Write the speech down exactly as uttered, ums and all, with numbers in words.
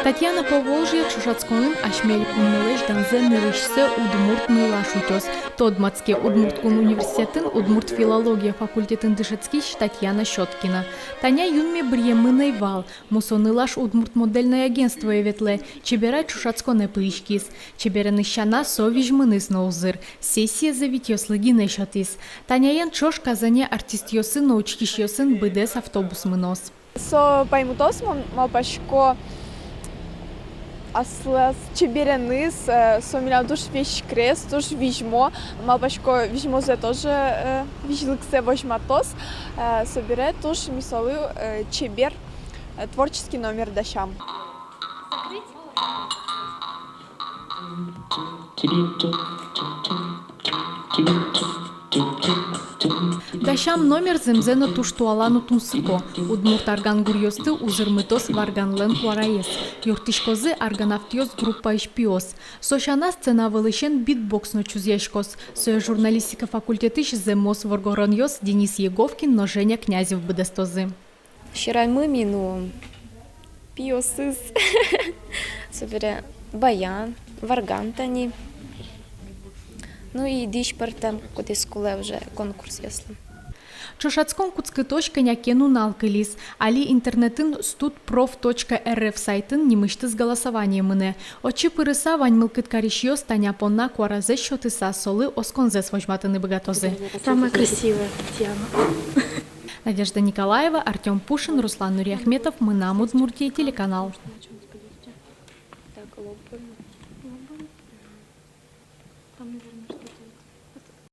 Татьяна Поволжье ӵошатсконын асьме элькунмылэсь данзэ нырысьсэ удмурт нылаш утёз. Тодматске, Удмурт кун университетын удмурт филология факультетын дышетскись Татьяна Щёткина. Таня юнме быръемын ӧй вал. Мусо нылаш удмурт модельной агентствое ветлэ, чеберай ӵошатсконэ пыриськиз. Чебереныз сяна, со визьмыныз но узыр. Сессиезэ витьёслы гинэ сётӥз. Таняен ӵош Казане артистъёсын но учкисьёсын быдэс автобус мыноз. Со паймытоз, мон малпасько, аслаз чебереныз, э, со милям туж веськрес, туж визьмо. Малпасько, визьмозэ тоже, э, визьлыксэ возьматоз. Э, собере туж ми солы, э, чебер, э, творческий номер дасям. Дасям номер зэмзэ но туж туала но тунсыко. Удмурт арган гуръёсты узырмытоз варганлэн куараез. Юрттӥськозы «Аргонавтъёс» группаысь пиос. Со сяна, сцена вылысен битбокс но чузъяськоз. Сое журналистика факультетысь зэмос воргоронъёс Денис Еговкин но Женя Князев быдэстозы. Сьӧраймы ми нуом пиосыз. Собере баян, варган тани. Ну и дӥсь пӧртэм, кудӥз кулэ уже конкурсъёслы. Ӵошатскон кутскытозь кӧня ке нунал кылиз. Али интернетын студ проф точка эр эф сайтын нимысьтыз голосование мынэ. Отчы пырыса, вань мылкыд карисьёс Таня понна куаразэс сётыса, солы осконзэс возьматыны быгатозы. Самая красивая Татьяна. Надежда Николаева, Артём Пушин, Руслан Нуриахметов, «Мынам Удмуртие» телеканал.